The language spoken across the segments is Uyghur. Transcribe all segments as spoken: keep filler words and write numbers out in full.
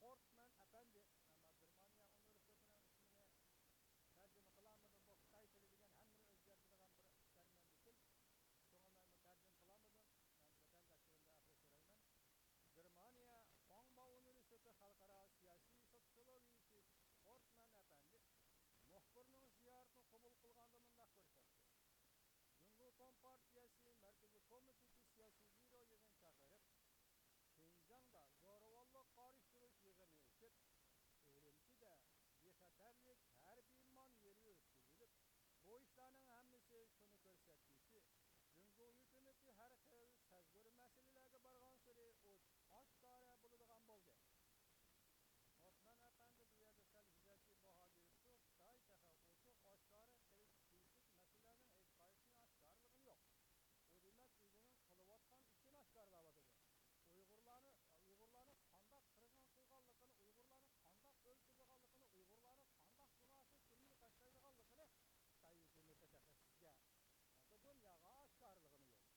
فورتمان ئەپەندى، ئەمما گېرمانىيە ئۇنىۋېرسىتېتىنىڭ ئىسمىنى تەرجىمە قىلالمىدىم، بۇ خىتاي تىلى دېگەن ھەممىنى ئۆزگەرتىدىغان بىر شەرمەندە تىل. شۇڭا مەنمۇ تەرجىمە قىلالمىدىم. مەن ۋەتەنداشلىرىمدىن ئەپۇ سورايمەن. گېرمانىيە خۇاڭباۋ ئۇنىۋېرسىتېتى خەلقئارا سىياسىي سوتسىيولوگىيىسى فورتمان ئەپەندى مۇخبىرنىڭ زىيارىتىنى قوبۇل قىلغاندا مۇنداق كۆرسەتتى. جۇڭگو كومپارتىيەسى مەركىزىي كومىتېتى سىياسىي بيۇرو يىغىن چاقىرىپ، شىنجاڭدا زورىۋاللىق قارشى تۇرۇش يىغىنى ئېچىپ، ئۈرۈمچىدە بىخەتەرلىك ھەربىي مانېۋىرى ئۆتكۈزۈلۈپ، بۇ ئىشلارنىڭ ھەممىسى شۇنى كۆرسەتتىكى، جۇڭگو ھۆكۈمىتى ھەر خىل سەزگۈر مەسىلىلەرگە بارغانسېرى ئوچۇق ئاشكارا بولىدىغان بولدى. ئوسمان ئەپەندى بۇ يەردە سەل ھۆججەتلىك باھا بېرىپتۇ، خىتاي تېخى ئوچۇق ئاشكارا قىلىش تېگىشلىك مەسىلىلەرنىڭ ھېچقايسىسىنى ئاشكارىلىغىنى يوق. ئۇ دېمەك ئۆزىنىڭ قىلىۋاتقان ئىشىنى ئاشكارىلاۋاتىدۇ. ئۇيغۇرلارنى، ئۇيغۇرلارنى قانداق قىرغىن قىلغانلىقىنى، ئۇيغۇرلارنى قانداق ئۆلتۈرىدىغانلىقىنى، ئۇيغۇرلارنى قانداق گۇناھسىز تۈرمىگە تاشلايدىغانلىقىنى خىتاي ھۆكۈمىتى تېخى سىزگە، ھەتتا دۇنياغا ئاشكارىلىغىنى يوق.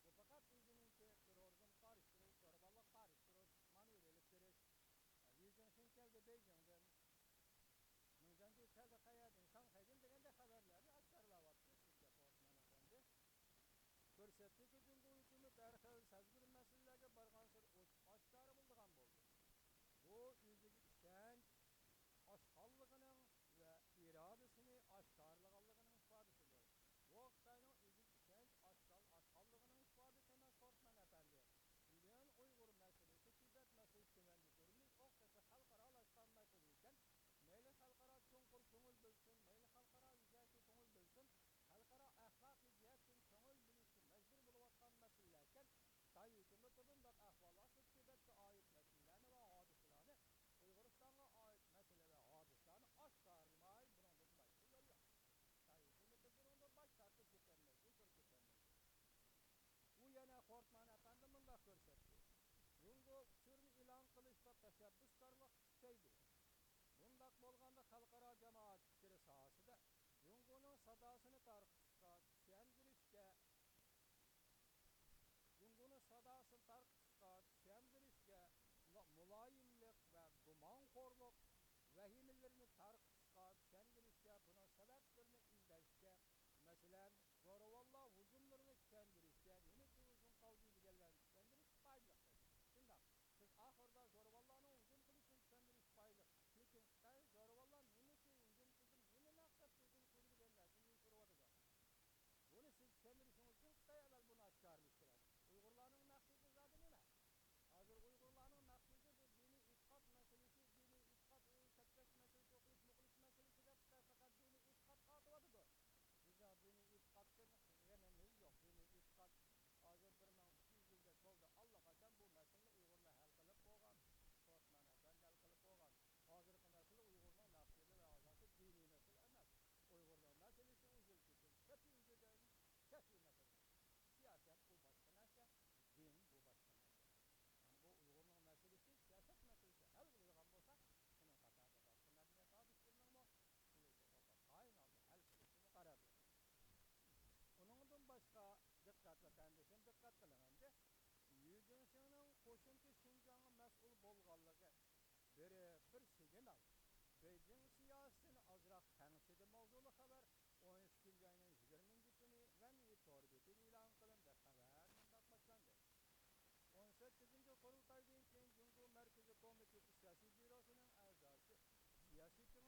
بۇ پەقەت ئۆزىنىڭكى تېررورىزمغا قارشى تۇرۇش، زورىۋاللىققا قارشى تۇرۇش، مانېۋىر ئېلىپ بېرىش. لى جىڭشىن كەلدى بېيجىڭدىن، مېڭ جياڭجۇ كەلدى قەيەردىن، شاڭخەيدىن دېگەندەك خەۋەرلەرنى ئاشكارىلاۋاتىدۇ سىزگە فورتمان ئەپەندى. كۆرسەتتىكى، جۇڭگو ھۆكۈمىتى ھەر خىل سەزگۈر مەسىلىلەرگە بارغانسېرى ئوچۇق ئاشكارا بولىدىغان بولدى. بۇ ئۆزىگە ئىشەنچ ئاشقانلىقىنىڭ ۋە ئىرادىسىنى ئاشكارىلىغانلىقىنىڭ ئىپادىسىدۇر. بۇ خىتاينىڭ ئۆزىگە ئىشەنچ ئاشكان-، ئاشقانلىقىنىڭ ئىپادىسى ئەمەس، فورتمان ئەپەندى. بۈگۈن ئۇيغۇر مەسىلىسى، تىبەت مەسىلىسى تۆۋەندە تۇرىمىز، ئوخشاشلا خەلقئارالاشقان مەسىلە ئىكەن. مەيلى خەلقئارا چوڭقۇر كۆڭۈل بۆلسۇن، مەيلى خەلقئارا ئىجتىمائىي كۆڭۈل بۆلسۇن، خەلقئارا ئەخلاقىي جەھەتتىن كۆڭۈل بۆلۈشكە مەجبۇر بولۇۋاتقان مەسىلىلەركەن. خىتاي ھۆكۈمىتى بۇنداق ئەھۋاللاردا تىبەتكە ئائىت مەسىلىلەرنى ۋە ھادىسىلەرنى، ئۇيغۇرىستانغا ئائىت مەسىلە ۋە ھادىسىلەرنى ئاشكارىلىماي، بۇنىڭدىن باشقا يول يوق. خىتاي ھۆكۈمىتى بۇنىڭدىن باش تارتىپ كېتەلمەيدۇ، تۇرۇپ كېتەلمەيدۇ. ئۇ يەنە، فورتمان ئەپەندى مۇنداق كۆرسەتتى، جۇڭگو ئۇچۇرنى ئېلان قىلىشتا تەشەببۇسكارلىق كۈچەيدى. بۇنداق بولغاندا خەلقئارا جامائەت پىكرى ساھەسىدە جۇڭگونىڭ ساداسىنى تارقىتىشقا، چۈشەندۈرۈشكە، جۇڭگونىڭ ساداسىنى تارقىتىشقا، چۈشەندۈرۈشكە، مۇلا-، مۇلايىملىق ۋە گۇمانخورلۇق ۋەھىمىلىرىنى تارقىتىشقا، چۈشەندۈرۈشكە، بۇنىڭ سەۋەبلىرىنى ئىزدەشكە، مەسىلەن، زورىۋاللار ھۇجۇملىرىنى چۈشەندۈرۈشكە، نېمە ئۈچۈن ھۇجۇم قىلدى دېگەنلەرنى چۈشەندۈرۈش پايدىلىق. شۇنداق. سىز ئاخىرىدا زورىۋاللارنىڭ ھۇجۇم قىلىشىنى چۈشەندۈرۈش پايدىلىق. لېكىن خىتاي زورىۋاللار نېمە ئۈچۈن ھۇجۇم قىلدى، نېمە مەقسەتتە ھۇجۇم قىلدى دېگەن نەرسىنى يوشۇرۇۋاتىدۇ. بۇنى سىز چۈشەندۈرۈشىڭىز ئۈچۈن خىتاي ئەۋۋەل بۇنى ئاشكارىلىشى كېرەك. ئۇيغۇرلارنىڭ مەقسىتى زادى نېمە؟ ھازىر ئۇيغۇرلارنىڭ مەقسىتى بۇ دىنىي ئېتىقاد مەسىلىسى، دىنىي ئېتىقاد، ئۇ چەكلەش مەسىلىسى، ئوقۇيۇش، ئوقۇش مەسىلىسى دەپ خىتاي پەقەت دىنىي ئېتىقادقا ئاتىۋاتىدۇ. بىزنىڭ دىنىي ئېتىقادتىن غېمىمىز يوق. دىنىي ئېتىقاد ھازىر بىر مىڭ ئىككى يۈز يىلدەك بولدى. ئاللىقاچان بۇ مەسىلىنى ئۇيغۇرلار ھەل قىلىپ بولغان. ئوسمان ئەپەندى ھەل قىلىپ بولغان. ھازىرقى مەسىلە ئۇيغۇرنىڭ مەقسىتى ۋە ھازىرقى دىنىي مەسىلە ئەمەس. ئۇيغۇرنىڭ مەسىلىسى ئۇزۇن كېچىدىن كېيىن سەپىي مەسىلە. سىياسەت ئۇ باشقا نەرسە، دىن بۇ باشقا نەرسە. يەنى بۇ ئۇيغۇرنىڭ مەسىلىسى سىياسەت مەسىلىسى، ھەل قىلىدىغان بولسا، ئۇنىڭ قاتارىدا باشقا مەدەنىيەت ئادىشلىرىنىڭمۇ ئۇيغۇرغا تايىنىۋالىدۇ، ھەل قىلىشىمۇ قارار بېرىدۇ. ئۇنىڭدىن باشقا دىققەت، ۋەتەندىشىم، دىققەت قىلىڭ ئەمدى. لى جىڭشىڭنىڭ قوشۇمچە شىنجاڭغا مەسئۇل بولغانلىقى، بىرى بىر سىگنال. بېيجىڭ سىياسىتىنى ئازراق تەڭشىدى ماۋزۇلۇق خەۋەر ئون ئىككىنچى ئاينىڭ يىگىرمىنچى كۈنى ۋەنۋى تور بېتىدە ئېلان قىلىندى. خەۋەر مۇنداق باشلاندى. ئون سەككىزىنچى قۇرۇلتايدىن كېيىن جۇڭگو مەركىزىي كومىتېتى سىياسىي بيۇروسىنىڭ ئەزاسى، سىياسىيچى